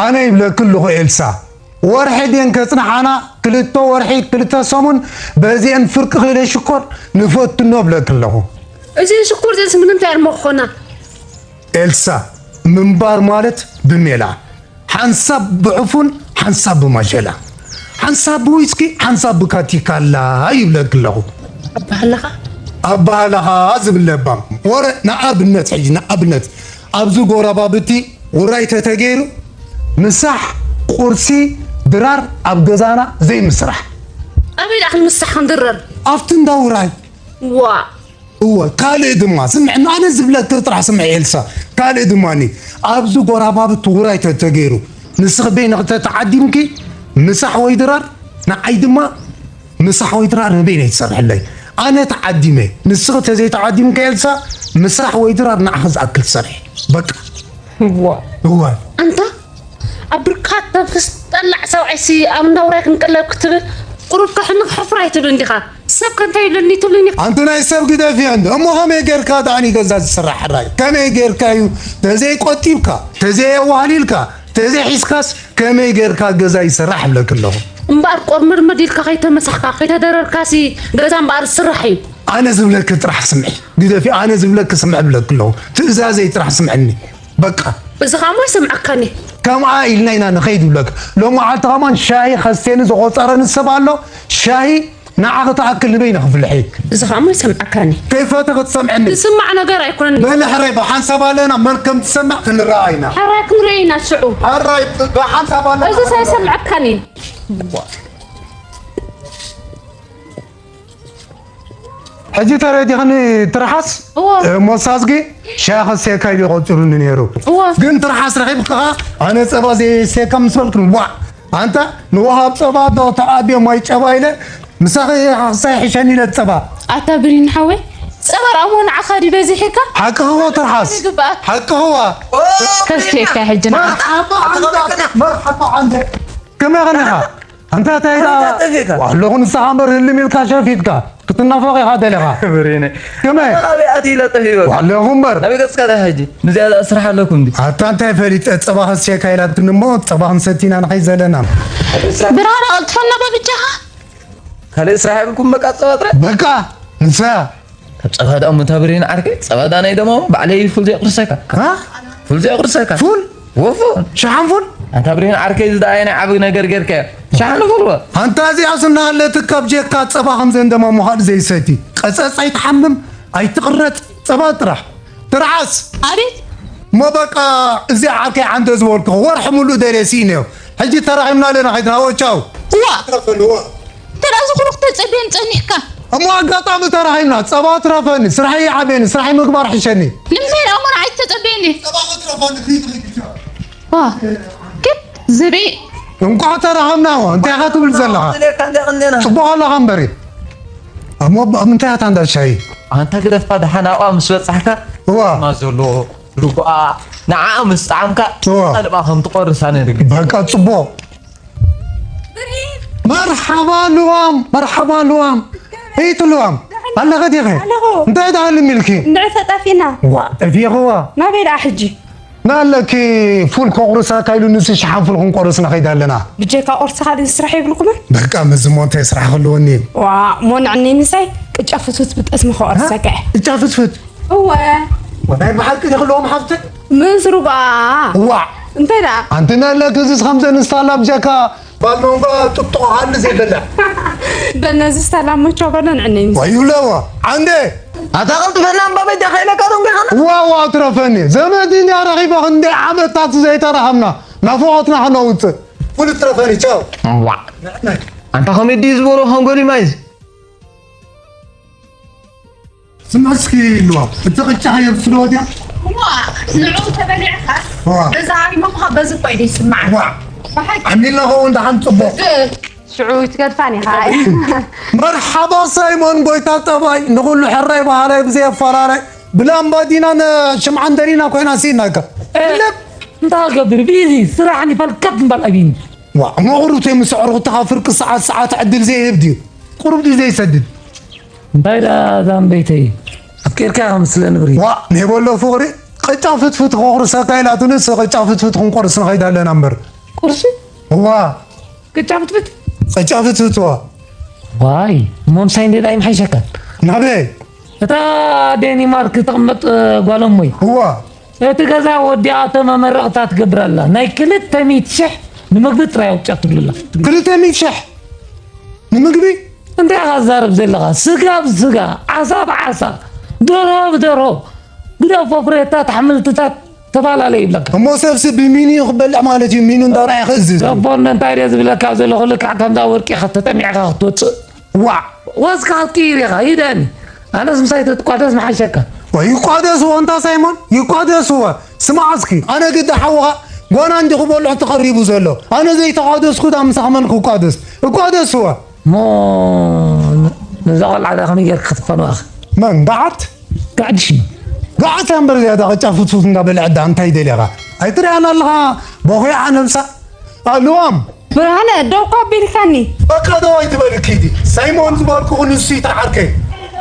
ኣነ ይብለኪ ኣለኹ ኤልሳ፣ ወርሒ ድየን ከጽንሓና፣ ክልተ ወርሒ፣ ክልተ ሰሙን፣ በዚአን ፍርቂ ክኢለ ሽኮር ንፈትኖ እብለኪ ኣለኹ። እዚ ሽኮር እዚስ ንምንታይ እሞ ክኾና? ኤልሳ፣ ምንባር ማለት ብሜላ፣ ሓንሳብ ብዕፉን፣ ሓንሳብ ብማሸላ፣ ሓንሳብ ብዊስኪ፣ ሓንሳብ ብካቲካላ ይብለኪ ኣለኹ። ኣባህላኻ? ኣባህላኻ ዝብል ለባም። ወረ ንኣብነት፣ ሕጂ ንኣብነት፣ ኣብዚ ጎረባብቲ ውራይ ተተገይሩ፣ ምሳሕ፣ ቁርሲ፣ ድራር ኣብ ገዛና ዘይምስራሕ። ኣበይ ደኣ ክንምሳሕ ክንድረር? ኣብቲ እንዳ ውራይ። ዋ። እወ፣ ካልእ ድማ፣ ስምዕኒ፣ ኣነ ዝብለኪ ጥራሕ ስምዒ ኤልሳ። ካልእ ድማኒ፣ ኣብዚ ጎራባብቲ ውራይ ተተገይሩ፣ ንስኺ በይንኺ ተተዓዲምኪ፣ ምሳሕ ወይ ድራር፣ ንዓይ ድማ ምሳሕ ወይ ድራር ንበይነይ ትሰርሕለይ። ኣነ ተዓዲመ፣ ንስኺ ተዘይተዓዲምኪ ኤልሳ፣ ምሳሕ ወይ ድራር ንዓኺ ዝኣክል ትሰርሒ። በቃ። እዋ። እወ። ኣንታ፣ ኣብ ብርካት ተንፍስ ጠላዕ ሰብኣይሲ ኣብ እንዳ ውራይ ክንቅለብ ክትብል፣ ቁሩብ ከሕንኽ ሕፍር ኣይትብልን ዲኻ? ሰብ ከ እንታይ ይብለኒ ትብልኒ? ኣንቲ ናይ ሰብ ግደፊ እንዶ። እሞ ከመይ ጌርካ ደኣኒ ገዛ ዝስራሕ ሕራይ? ከመይ ጌርካ እዩ? ተዘይቆጢብካ፣ ተዘየዋህሊልካ፣ ተዘይሒዝካስ ከመይ ጌርካ ገዛ ይስራሕ እብለኪ ኣለኹ። እምበኣር ቆርምድምድ ኢልካ ከይተመሳሕካ፣ ከይተደረርካሲ ገዛ እምበኣር ዝስራሕ እዩ። ኣነ ዝብለኪ ጥራሕ ስምዒ። ግደፊ፣ ኣነ ዝብለኪ ስምዒ እብለኪ ኣለኹ። ትእዛዘይ ጥራሕ ስምዕኒ። በቃ። እዚ ኸኣ እሞ ኣይሰምዓካን እየ። ከምኣ ኢልና ኢና ንኸይድ እብለኪ። ሎሚ መዓልቲ ኸማን ሻሂ ኸስቴኒ ዝቖጸረኒ ሰብ ኣሎ። ሻሂ ንዓኺ ትኣክል ንበይንኺ ፍልሒ። እዚ ኸኣ እሞ ኣይሰምዓካን እየ። ከይፈተኺ ትሰምዕኒ። ዝስማዕ ነገር ኣይኮነን። በሊ ሕራይ ብሓንሳብ ኣለና መን ከም ትሰምዕ ክንረኣ ኢና። ሕራይ ክንርኢ ኢና ሽዑ። ሕራይ ብ-፣ ብሓንሳብ ኣለና። እዚስ ኣይሰምዓካን እየ። ሕጂ ተረዲኽኒ ትርሓስ? እወ። እ፣ ሞሳዝጊ ሻሂ ከስቴካ ኢሉ ይቖጽሩኒ ነይሩ። እወ። ግን ትርሓስ ረኺብካ፣ ኣነ ጸባ ዘይሰትየካ ምስ በልክኒ፣ ዋእ! ኣንታ ንወሃብ ጸባ ዶ ተዓብዮ ማይ ጨባ ኢለ፣ ምሳኺ ሓሳይ ሕሸኒ ኢለ ጸባ። ኣታ ብሪን ሓወይ፣ ጸባ ረኣሞ ንዓኻ ድዩ በዚሕካ? ሓቅኽዎ ትርሓስ። ይግባእ። ሓቅኽዎ። ከስቴካ ሕጂ ንዓ። መርሓባ ዓንደ፣ መርሓባ ዓንደ። ከመይ ኸኒኻ? ኣንታ እንታይ ደኣ? ኣንታ ጠፊእካ። ዋለኹ ንስኻ እምበር ህልም ኢልካ ሸፊትካ ክትናፈቕ ኢኻ ደሊኻ። ብሬነ። ከመይ? ኣበይ ኣትዩ ኢለ ጠፊእካ። ዋለኹ እምበር። ናበይ ገጽካ ደኣ ሕጂ? ንዚኣ ደኣ ስራሕ ኣለኩም እንዲ? ኣታ እንታይ ፈሊጠ ጸባ ከስቴካ ኢላትኒ እሞ ጸባ ክንሰቲ ኢና ንኸይድ ዘለና። ብርሃን ኣቐልጥፈና በብጃኻ። ካልእ ስራሕ የብልኩም በቃ ጸባ ጥራይ? በቃ ንሳ ካብ ጸባ ደኣ እሞ እንታ ብሬን ዓርከይ፣ ጸባ ደኣ ናይ ደማሙ ባዕለይ ፉል ዘየቑርሰካ። ሃ? ፉል ዘየቑርሰካ። ፉል? ወፉ። ሸሓን ፉል? ኣንታ ብሬን ዓርከይ፣ እዚ ደኣ ናይ ዓቢ ነገር ጌርካዮ። ሸሓን ፉል ወ። ኣንታ እዚኣስ እናሃለትካ ብጀካ ጸባ ከምዘን ደማሙ ካልእ ዘይሰቲ። ቀጸጽ ኣይትሓምም፣ ኣይትቕረጽ፣ ጸባ ጥራሕ። ትርሓስ። ኣቤት። እሞ በቃ እዚ ዓርከይ ዓንደ ዝበልኩ ወርሒ ሙሉእ ደልየ ስኢነዮ። ሕጂ ተራኺብና ኣለና፣ ከይድና፣ ወ፣ ቻው። እዋ። ትረፈኒ፣ ወ። ተራ እዚ ኩሉ ክተጸብየን ጸኒሕካ። እሞ ኣጋጣሚ ተራኺብና፣ ጸባ ትረፈኒ፣ ስራሕ ይዓብየኒ፣ ስራሕ ምግባር ሕሸኒ። ንምንታይ ደኣ እሞ ንዓይ ትተጸብየኒ? ጸባ ክትረፈኒ፣ ኪድ፣ ኪድ፣ ኪድ። ዋ፣ ኪድ ዝብኢ። እንቋዕ ተራኸብና፣ ዋ፣ እንታይ ኢኻ ትብል ዘለኻ? ዝኔካ እንደ ቅንዴና። ጽቡቕ ኣለኻ እምበሪ። እሞ ብ-፣ ምንታይ እያ እታ እንዳ ሻሂ? ኣንታ ግደፍካ፣ ደሓን ኣብኣ ምስ በጻሕካ፣ እዋ። ማ ዘሎ ርጉኣ፣ ንዓኣ ምስ ጠዓምካ፣ እዋ። ቀልባ ከም ትቖርሳ ነርግስ። በቃ ጽቡቕ። መርሓባ ልዋም፣ መርሓባ ልዋም። እይቲ ልዋም፣ ኣለኸ ዲኸ? ኣለኹ። እንታይ ደኣ ልም ኢልኪ? እንድዒ ተጠፊእና። ዋ፣ ጠፊእኽዋ። ናበይ ደኣ ሕጂ? ናለኪ ፉል ከቑርሰካ ኢሉ ንሱ ሸሓን ፉል ክንቆርስ ንኸይድ ኣለና። ብጀካ ቁርሲ ካልእ ስራሕ የብልኩምን? በቃ፣ ምስዚ እሞ እንታይ ስራሕ ክህልወኒ? ዋ፣ እሞ ንዕኒ ምሳይ ቅጫ ፍትፍት ብጠስሚ ከቑርሰካ እየ። ቅጫ ፍትፍት? እወ። ወላይ ብሓቂ ዶ ክህልዎም ሓፍተይ? ምስ ሩባ። ዋዕ። እንታይ ደኣ? ኣንቲ ናለኪ እዚስ ከምዘን ስታላ ብጀካ ባልሞንጓ ጥጥቆ ሃሊ ዘይበልዕ። በነዚ ስታላ መቾ በለን ዕነይ ምስ- ወይብለዎ። ዓንዴ። ኣታ ቐልጥፈና እምባ በጃኻ ኢለካ ዶ እምቢኻና? ዋ፣ ዋ፣ ትረፈኒ። ዘመድን ያረኺባ ክንደይ ዓመታት ዘይተራኸብና። ናፍቖትና ክነውጽእ። ፍሉጥ ትረፈኒ፣ ቻው። ዋዕ። ንዕነይ። ኣንታ ከመይ ድዩ ዝበሎ ከም ጎሊማይዝ? ስምዒ እስኪ ኢልዋ። እቲ ቅጫ የብስሎ ወዲያ? እዋ፣ ንዑ ተበሊዕካ፣ እዋ። በዛ ሃሪሞምኻ በዚ እኮ እዩ ይስምዓካ። እዋ። ብሓቂ። ዓሚልና ኸውን ደሓን ጽቡቕ። እ። ሽዑ ይትገድፋን ኢኻ። መርሓባ ሳይሞን ጎይታ ጠባይ፣ ንኹሉ ሕራይ በሃላይ ብዘየፈራራይ፣ ብላምባዲናን ሽምዓን ደሊና ኮይና ስኢናካ። እ፣ ልብ። እንታይ ገብር፣ ቢዚ፣ ስራሕ፣ ንፈልከት እምበር ኣቢኒ። ዋ፣ እሞ ቁሩብ ተይምስዕሩ፣ እታ ፍርቂ ሰዓት፣ ሰዓት ዕድል ዘይህብ ድዩ? ቁሩብ ድዩ ዘይሰድድ? እንታይ ደኣ እዛ እምበይተይ ኣፍቂርካያ ከም ስለ ንብሪ። ዋ፣ ናይ በሎ ፍቕሪ፣ ቅጫ ፍትፍት ከቑርሰካ ኢላትኒ፣ እሰ ቅጫ ፍትፍት ክንቆርስ ንኸይድ ኣለና እምበር። ቁርሲ እዋ ቅጫ ፍትፍት። ቅጫ ፍትፍት እዋ ዋይ፣ እሞ ምሳይ እንዴት ኣይምሓይሸካ? ናበይ እታ ዴኒማርክ ትቕመጥ ጓል እሞይ፣ እዋ እቲ ገዛ ወዲኣ እቶ መመረቕታ ትገብር ኣላ። ናይ ክልተ ሚእቲ ሽሕ ንምግቢ ጥራይ ኣውፅኣ ትብሉላ። ክልተ ሚእቲ ሽሕ ንምግቢ እንታይ ኢኻ ትዛረብ ዘለኻ? ስጋ ብስጋ፣ ዓሳ ብዓሳ፣ ደርሆ ብደርሆ፣ ግደፎ፣ ፍሬታት ኣሕምልትታት ተፈላለየ ይብለካ። እሞ ሰብሲ ብሚኑ እዩ ክበልዕ ማለት እዩ። ሚኑ እንዳ ርኣየ ክእዝዝ ገቦ እንደ እንታይ ድየ ዝብለካ ዘለኹ? ልክዕ ከምዛ ወርቂ ኢኻ ተጠሚዕካ ክትወፅእ። ዋዕ ወዝካ ክትቅይር ኢኻ። ይደኒ። ኣነስ ምሳይ ተትቋደስ ምሓሸካ። ወይ ይቋደስዎ እንታ ሳይሞን ይቋደስዎ። ስማዕ እስኪ ኣነ ግዲ ሓውኻ ጓና እንዲ ክበልዑ ተቐሪቡ ዘሎ ኣነ ዘይተቋደስኩ ዳ ምሳኽ መን ክቋደስ? እቋደስዎ። እሞ ነዛ ቆልዓ ዳ ከመይ ጌርካ ክትፋንዋ ኢኻ? መን ገዓት ጋዕድሽ። ገዓት እያ እምበር ዝያዳ ቅጫ ፍትፉት እንዳበልዐ ዳ እንታይ ደሊኻ? ኣይትሪኣን ኣለኻ በኹያ ነብሳ። ኣልዋም ብርሃነ ደው እኮ ኣቢልካኒ። በቃ ደው ኣይትበል ኪዲ። ሳይሞን ዝበልኩ ንሱ ይትዓርከይ።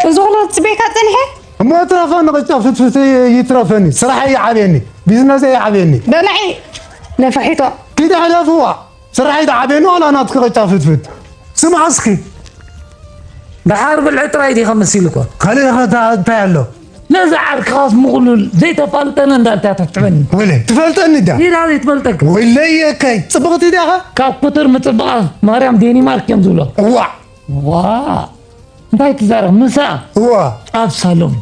እዚ ኩሉ ክፅበየካ ፀኒሐ። እሞ ትረፈኒ ቅጫ ፍትፍት ይትረፈኒ። ስራሕ ይዓብየኒ፣ ቢዝነስ ይዓብየኒ። በላዒ ነፋሒቶ። ኪዲ ሕለፍዋ። ስራሕ ይዓብየኒ ዋላ ናትኪ ቅጫ ፍትፍት። ስምዓ እስኪ ደሓር ብልዒ ጥራይ ዲኻ መሲልኳ? ካልእ ኸ እንታይ ኣሎ? ነዚ ዓርክኻስ ምቕሉል ዘይተፋልጠነ እንዳልታ ተፍትሐኒ። ወለ ትፈልጠኒ ዳ? ዲዳ ዘይትፈልጠካ? ወይለየከይ ጽብቕቲ ዲኻ? ካብ ኩትር ምጽብቓ ማርያም ዴኒማርክ እዮም ዝብሎ። ዋዕ ዋ እንታይ ትዛረብ? ምሳ እዋ ኣብ ሳሎም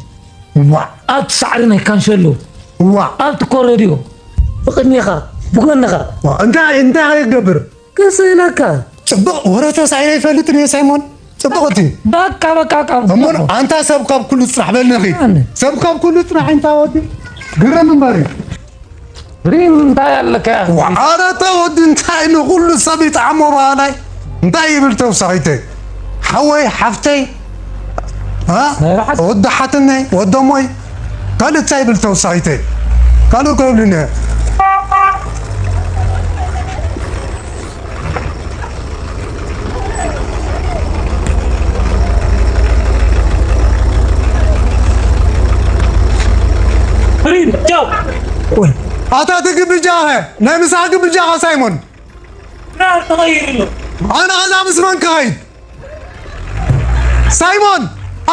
ዋዕ ኣብ ሳዕሪ ናይ ካንሸሎ ዋዕ ኣብቲ ኮረድዮ ብቕድሜኻ ብጎንኻ ዋዕ እንታይ እንታይ ይገብር? ክስእለካ። ጽብቕ ወረ ተሳኢለ ይፈልጥን እየ ሳይሞን። ጽብቕቲ በቃ በቃ ካብ እሞ ኣንታ ሰብ ካብ ኩሉ ጽራሕ በልንኺ። ኣነ። ሰብ ካብ ኩሉ ጽራሕ እንታ ወዲ ግርም እምበር እዩ። ሪም እንታይ ኣለካ? ዋዓረተ ወዲ እንታይ ንኹሉ ሰብ ይጥዓሞ ባህላይ እንታይ ይብል ተውሳኺተይ ሓወይ ሓፍተይ እ? ናይ ብሓቂ። ወዲ ሓትነይ ወደሞይ ካልእ እንታይ ይብል ተውሳኺተይ ካልእ ከብልኒ ሪም ቻው። ኣታ ትግብጃኸ ናይ ምሳሕ ግብጃኸ ሳይሞን ብራር ተቐይርሉ። ኣነ ኸዛ ምስ መን ክኸይድ ሳይሞን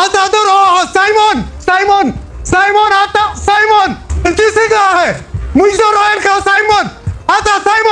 ኣታ ደርሆ ሳይሞን ሳይሞን ሳይሞን ኣታ ሳይሞን እቲ ስጋኸ ሙሽ ደርሆ ኢልካ ሳይሞን ኣታ ሳይሞን